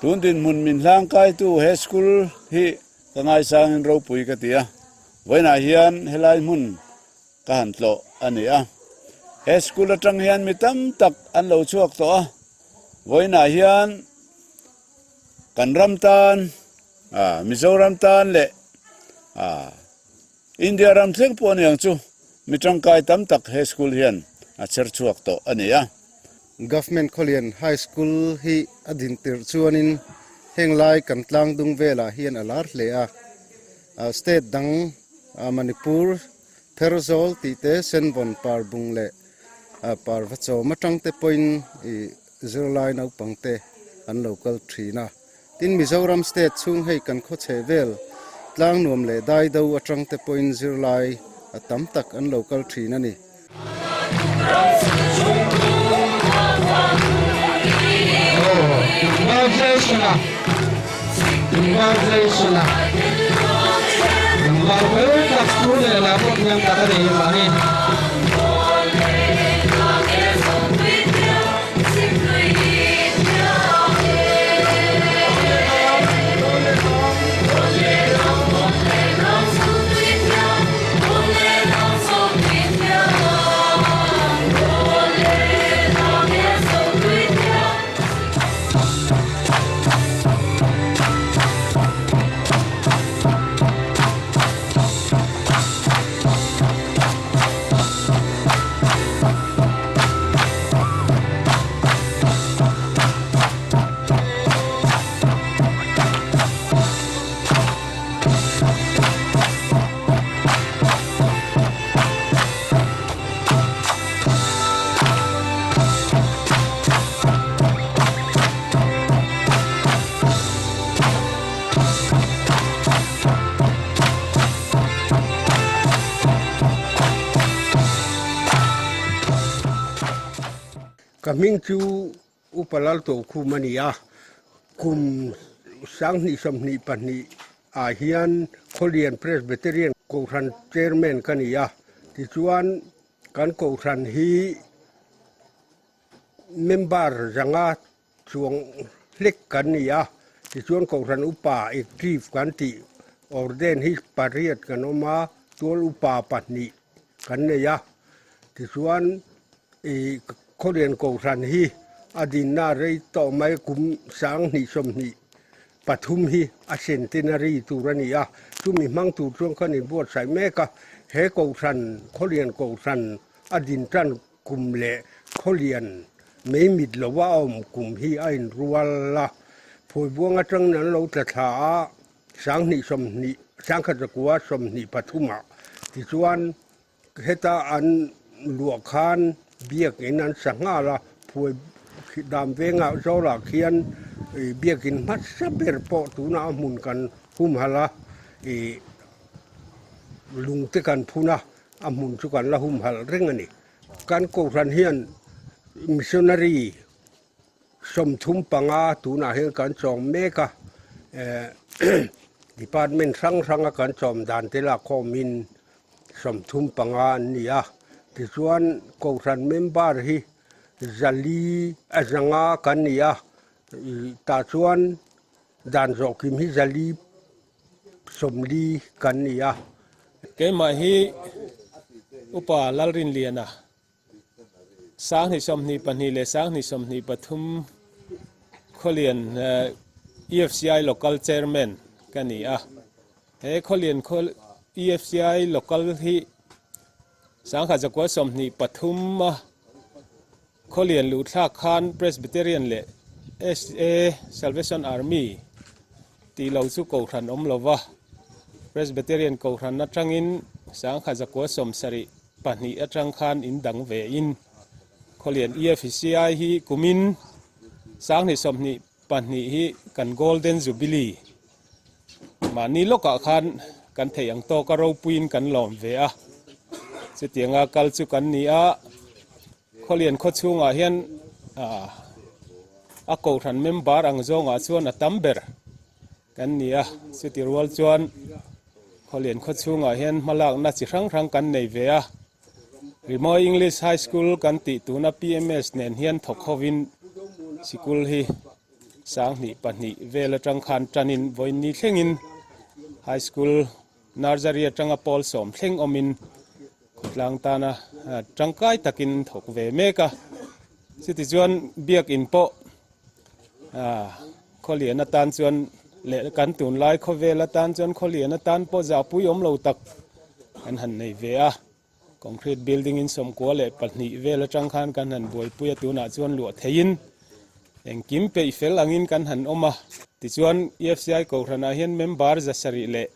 Speaker 2: Tun dinhmun min hlangkaitu he school hi ka ngaisangin ropui ka ti a. Vawiinah hian helai hmun Ka han tlawh a ni a. He school atang hian mi tam tak an lo chhuak tawh a, vawiinah hian kan ram tan, Mizoram tan leh India ram thleng pawh a ni ang chu, mi tangkai tam tak he school hian a chher chhuak tawh a ni a.
Speaker 1: Government Khawlian High School hi a din tirh chuanin heng lai kan tlang dung velah hian a lar hle a, state dang Manipur, Pherzawl tih te Senvawn par bung leh parva chawm atang te pawhin ih zirlai naupang te an lo kal thin a. Tin Mizoram state chhung hei kan khaw chhe vel tlang nuam leh dai do atang te pawhin zirlai a tam tak an lo kal thin a ni.
Speaker 15: Ka hming chu Upa Laltokhum a ni a, kum 2022 ah hian Khawlian Presbyterian Kohhran Chairman ka ni a, tichuan kan Kohhran hi member zanga chuang hlek kan ni a, tichuan Kohhran Upa active kan tih ordain hi pariat kan awm a, tual upa pahnih kan nei a, tichuan Ih Khawlian Kohhran hi a dinna rei tawh mai kum 2023 hi a centenary tur a ni a, chumi hmang tur chuan khan inbuatsaih mek a, he Kohhran Khawlian Kohhran a din tan kum leh Khawlian mei mit lova a awm kum hi a inrual a, Phuaibuang atangin an lo tla thla a, 2020 1923 ah tichuan Heta an luah khan biakin an sa nghal a, phuai dam vengah zawlah khian ih biakin hmasa ber pawh tunah a hmun kan humhalh a, ih lung te kan phun a, a hmun chu kan la humhalh reng a ni. Kan Kohhran hian missionary 35 tunah hian kan chawm mek a, eh department hrang hranga kan chawm dan te lakkhawmin 35 an ni a, tichuan Kohhran member hi zali a zanga kan ni a, ih tah chuan dan zawh kim hi zali sawmli kan ni a.
Speaker 16: Keimah hi Upa Lalrinliana. 22 leh 2023 Khawlian EFCI Local Chairman ka ni a. He Khawlian EFCI Local hi 1923 a Khawlian luhthlak khan Presbyterian leh SA Salvation Army tih lo chu kohhran awm lo va, Presbyterian kohhran atangin 1972 atang khan in dang ve in Khawlian EFCI hi kumin 2022 hi kan Golden Jubilee mahni lawkah khan kan theih ang tawka ropuiin kan lawm ve a, chutianga kal chu kan ni a. Khawlian khaw chhungah hian a kohhran member ang zawngah chuan a tam ber kan ni a, chuti rual chuan Khawlian khaw chhungah hian hmalakna chi hrang hrang kan nei ve a, Rimawi English High School kan tih tuna PMS nen hian thawk hovin sikul hi 2002 vel atang khan tanin vawiin ni thlengin High School Nursery atanga pawl sawm thleng awmin khawtlang tana tangkai takin thawk ve mek a. Chuti chuan biakin pawh khawlian atan chuan leh kan tunlai khawvel atan chuan khawlian atan pawh zahpui awm lo tak kan han nei ve a. Concrete building in 92 vel atang khan kan han buaipui a, tunah chuan luah theiin engkim peih fel angin kan han awm a. Tichuan EFCI Kohhranah hian member 750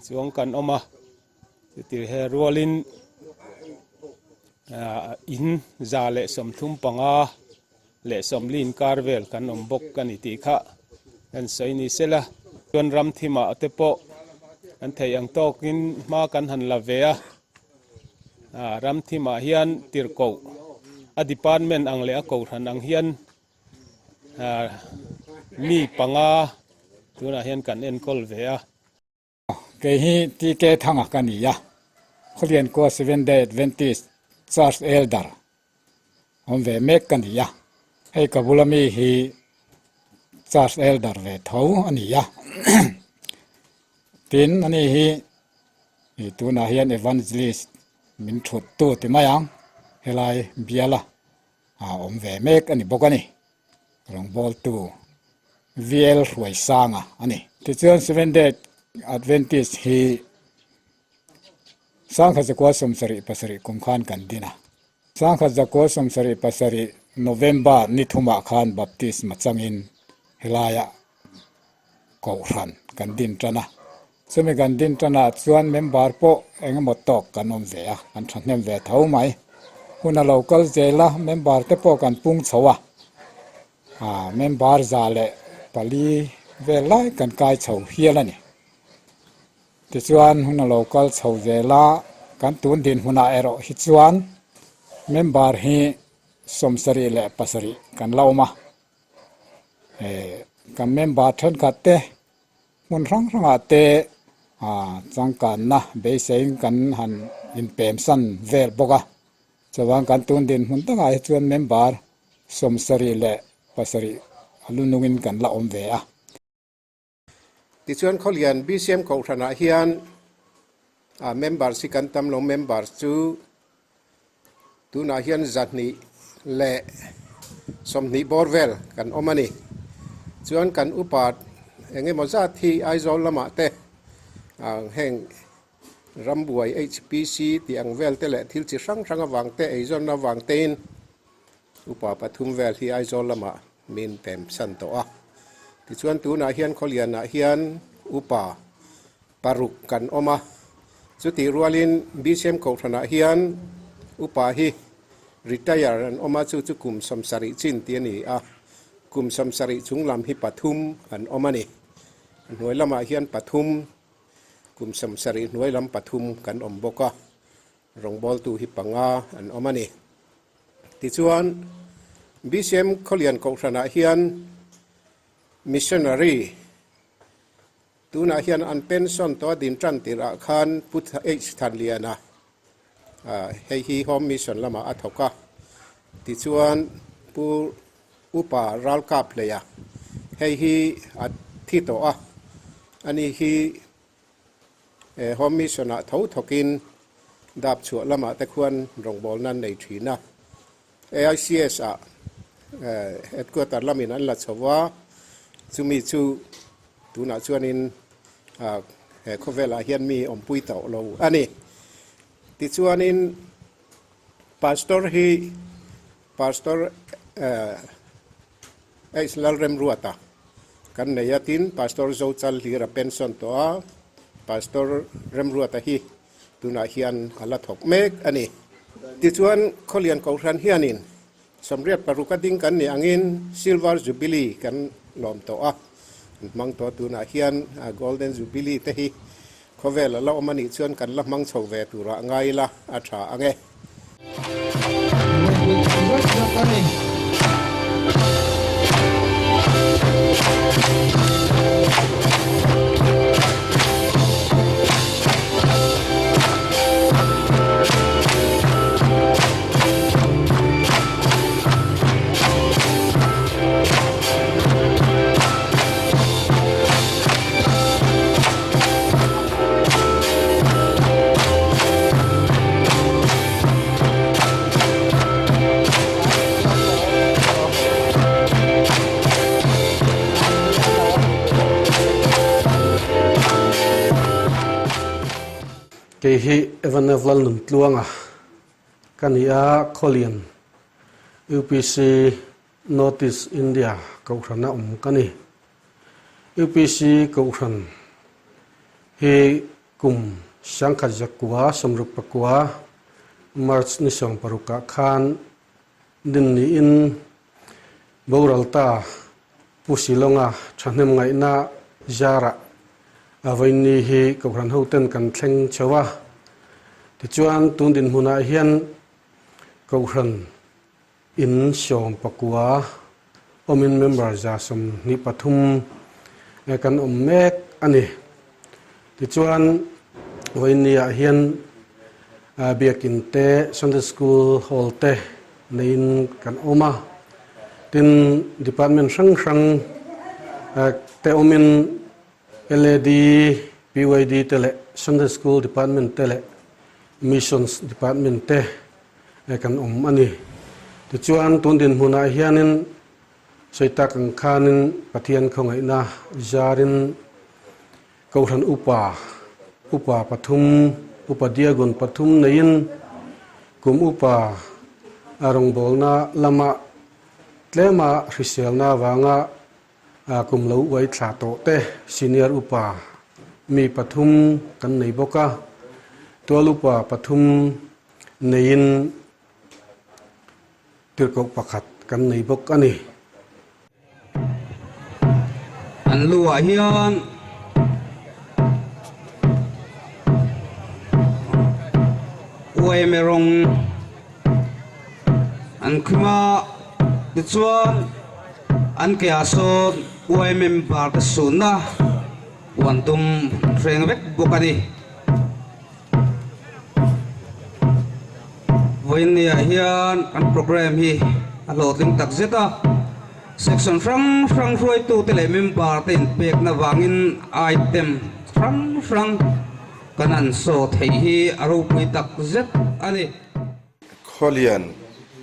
Speaker 16: chuang kan awm a, chuti he rualin in 135 leh 40 inkar vel kan awm bawk a ni tih kha kan sawi ni sela. Chuan ram thimah te pawh kan theih ang tawkin hma kan han la ve a, ram thimah hian tirhkoh a department ang leh a kohhran ang hian mi panga tunah hian kan enkawl ve a.
Speaker 5: Kei hi TK Thanga ka ni a, Khawlian khua Seventh Day Adventist Church Elder awm ve mek ka ni a, hei ka bula mi hi Church Elder ve tho a ni a, tin ani hi tunah hian Evangelist min thut tu ti mai ang helai biala a awm ve mek a ni bawk a ni. Rawngbawltu VL Hruaisanga a ni. Tichuan Seventh Day Adventist hi 1977 kum khan kan din a. 1977 November ni thumah khan Baptist machangin helaiah Kohhran kan din tan a. Chumi kan din tanah chuan member pawh eng emaw tawk kan awm ve a, kan thahnem ve tho mai. Hun a lo kal zel a, member te pawh kan pung chho a, ah member 104 vel lai kan kai chho hial a ni. Tichuan hun a lo kal chho zel a, kan tun dinhmunah erawh hi chuan member hi 77 kan la awm a. Kan member thenkhat te hmun hrang hrangah te changkanna beiseiin kan han inpemsan vel bawk a, chuan kan tun dinhmun takah hi chuan member 77 a lu nungin kan la awm ve a.
Speaker 15: Tichuan Khawlian BCM Kohhranah hian members hi kan tam lo, members chu tunah hian 220 bawr vel kan awm a ni. Chuan kan upa eng emaw zat hi Aizawl lamah te heng rambuai HPC tih ang vel te leh thil chi hrang hrang avang te eizawnna avang tein Upa pathum vel hi Aizawl lamah min pem san tawh a. Tichuan tunah hian Khawlianah hian upa paruk kan awm a. Chutih rualin BCM Kohhranah hian upa hi retire an awm a, chu chu kum 70 chin tih a ni a. Kum 70 chung lam hi pathum an awm a ni. A hnuai lamah hian pathum, kum 70 hnuai lam pathum kan awm bawk a. Rawngbawltu hi panga an awm a ni. Tichuan, BCM Khawlian Kohhranah hian Missionary tunah hian an pension tawh a din tan tirhah khan Pu H Thanliana hei hi Home Mission lamah a thawk a. Tichuan, Pu Upa Ralkap Hleia hei hi a thi tawh a, ani hi Home Mission-ah tho thawkin Dap chhuah lamah te khuan rawngbawlna an nei thin a. AICS ah headquarter lamin an la chho va, chumi chu tunah chuanin he khawvelah hian mi awmpui tawh lo a ni. Tichuanin Pastor hi Pastor H Lalremruata kan nei a, tin Pastor Zochal hlir a pension tawh a, Pastor Remruata hi Tunah hian a la thawk mek a ni. Tichuan, Khawlian Kohhran hianin 86 a ding kan nih angin Silver Jubilee kan lawm tawh a, an hmang tawh a. Tunah hian Golden Jubilee te hi khawvel a la awm a nih chuan kan la hmang chho ve turah ngai ila a tha ang e.
Speaker 10: Kei hi Evan F Lalnuntluanga ka ni a, Khawlian UPC North East India Kohhrana awm ka ni. UPC Kohhran hi Kum 1969 March ni 16 ah khan din niin boral ta Pu Shillonga thahnem ngaihna zarah a vawiinni hi Kohhran hoten kan thleng chho a. Tichuan tun dinhmunah hian Kohhran In 19 awmin member 23 kan awm mek a ni. Tichuan vawiinniah hian Biakin te, Sunday School Hall te neiin kan awm a. Tin, department hrang hrang te awmin LAD, PYD te leh Sunday School Department te leh Missions Department te kan awm a ni. Tichuan tun dinhmunah hianin sawi tak ang khanin Pathian khawngaihna zarin Kohhran Upa, Upa pathum, Upa Diagon pathum neiin kum upa a rawngbawlna lama tlema hriselna avanga Kum lo uai thla tawh te senior upa mi pathum kan nei bawk a, tual upa pathum neiin tirhkoh pakhat kan nei bawk a ni.
Speaker 9: An lu ah hian uaime rawng an khum a, tichuan. An ke ah sawn uai member te sunna uan tum hreng vek bawk a ni. Vawiin ah hian kan programme hi a hlawhtling tak zet a, section hrang hrang hruaitu te leh member te inpekna vangin item hrang hrang kan han saw theih hi a ropui tak zet a ni.
Speaker 17: Khawlian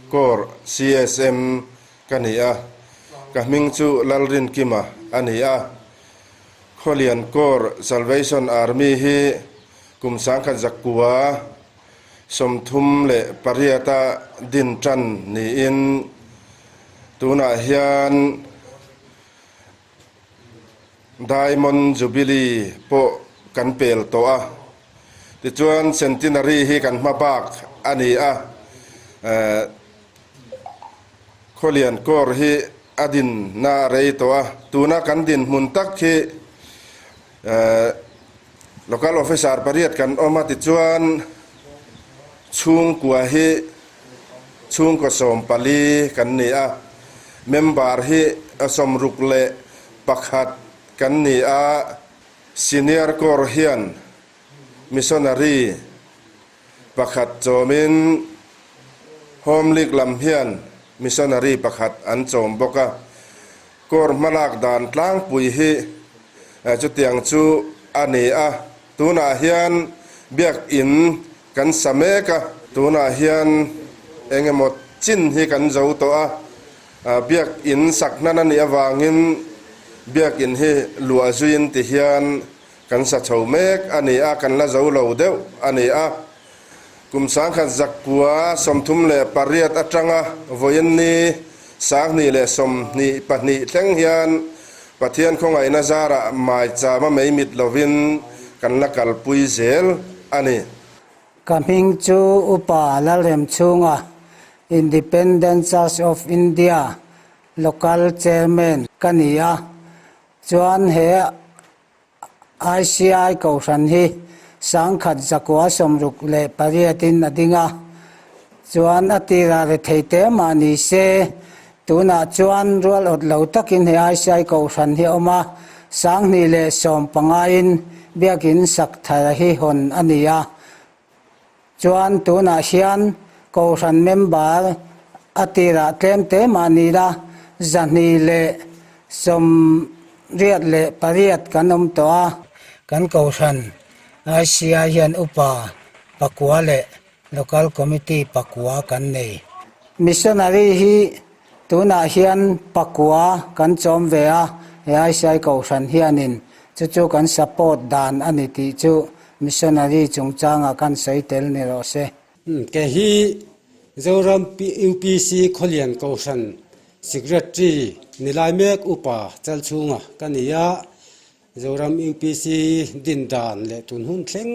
Speaker 17: Corps CSM Ka ni a, ka hming chu Lalrinkima a ni a. Khawlian Corps Salvation Army hi kum 1938 a din tan niin tunah hian Diamond Jubilee pawh kan pel tawh a. Tichuan Centenary hi kan hma bak a ni a. Khawlian Corps hi a dinna a rei tawh a, tuna kan dinhmun tak hi Local Officer pariat kan awm a tichuan chhungkua hi chhungkaw 14 kan ni a, member hi 61 kan ni a, Senior Corps hian Missionary pakhat chawmin Home League lam hian missionary pakhat an chawm bawk a. Corps hmalak dan tlangpui hi chutiang chu a ni a. Tunah hian Biakin kan sa mek a, tunah hian eng emaw chin hi kan zo tawh a, Biakin sak hnan a nih avangin Biakin hi luah zuiin ti hian kan sa chho mek a ni a, kan la zo lo deuh a ni a. Kum sangkhat zakua 38 atanga vawiin ni 2022 thleng hian Pathian khawngaihna zarah maichama mei mit lovin kan la kalpui zel a ni.
Speaker 18: Ka hming chu Upa Lalremchhunga, Independent Church of India Local Chairman ka ni a, chuan he ICI Kohhran hi 1968 in a ding a, chuan a tirah rethei te mah ni se, tunah chuan rual awt lo takin he ICI Kohhran hi a awm a, 2015 in Biakin sak thar hi hawn a ni a, chuan tunah hian Kohhran member a tirah tlem te mah ni la, 288 kan awm tawh a. Kan Kohhran ICI hian upa pakua leh Local Committee pakua kan nei. Missionary hi tunah hian pakua kan chawm ve a, he ICI Kohhran hianin chu chu kan support dan a ni tih chu Missionary chungchangah kan sawi tel ni rawh se.
Speaker 19: Kei hi Zoram UPC Khawlian Kohhran Secretary ni lai mek upa Chalchhunga ka ni a, Zoram UPC din dan leh tun hun thleng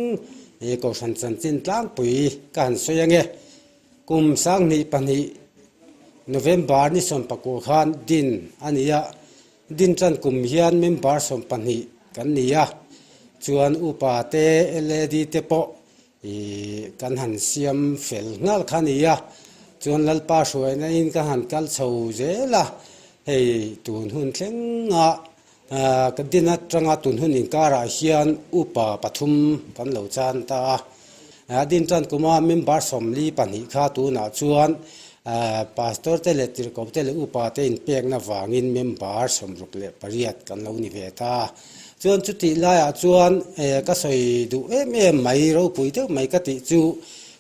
Speaker 19: he Kohhran chanchin tlangpui ka han sawi ange. Kum 2002 November ni sawmpakua khan din a ni a, Din tan kum hian member 12 kan ni a, chuan upa te LAD te pawh ih kan han siam fel nghal kha a ni a, chuan Lalpa hruaina in ka han kal chho zel a, hei tun hun thlenga ka din atanga tun hun inkarah hian upa pathum kan lo chan ta a. A din tan kuma member 42 kha tunah chuan Pastor te leh tirhkoh te leh upa te inpekna vangin member 68 kan lo ni ve ta. Chuan chutih laiah chuan ka sawi duh em em mai, ropui deuh mai ka tih chu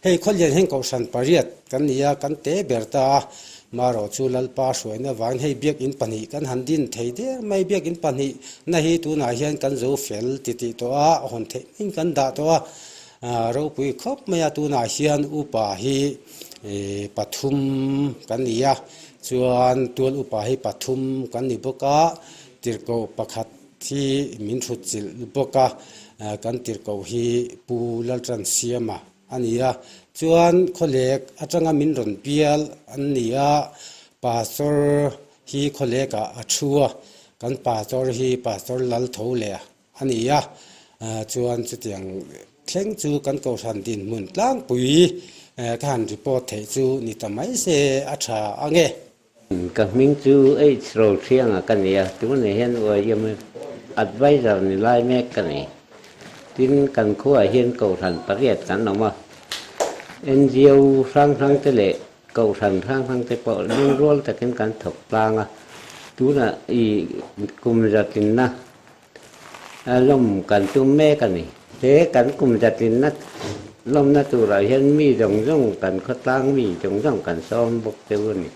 Speaker 19: hei khawlian heng kohhran pariat kan ni a, kan te ber ta a. Marawh chu Lalpa hruaina vangin hei biakinn pahnih kan han din thei der mai, biakinn pahnih na hi tunah hian kan zo fel titih tawh a, hawn theih maiin kan dah tawh a. Ropui khawp mai a, tunah hian upa hi pathum kan ni a, chuan tual upa hi pathum kan ni bawk a, tirhkoh pakhat hi min hrutchilh bawk a, kan tirhkoh hi Pu Laltansiama a ni a, chuan khawlek atanga min rawn bial an ni a, Pastor hi khawlekah a thu a, kan Pastor hi Pastor Laltholeh a ni a, chuan chutiang thleng chu kan kohhran dinhmun tlangpui ka han report theih chu ni ta mai se a tha ang e.
Speaker 20: Ka hming chu H Rothianga ka ni a, tunah hian YMA Adviser ni lai mek ka ni. Tin, kan khuaah hian kohhran pariat kan awm a, NGO hrang hrang te leh Kohhran hrang hrang te pawh lungrual takin kan thawk tlang a, tunah i kum zatlinna lawm kan tum mek a ni. He kan kum zatlinna lawmna turah hian mi zawng zawng kan khawtlang mi zawng zawng kan sawm bawk cheu a ni.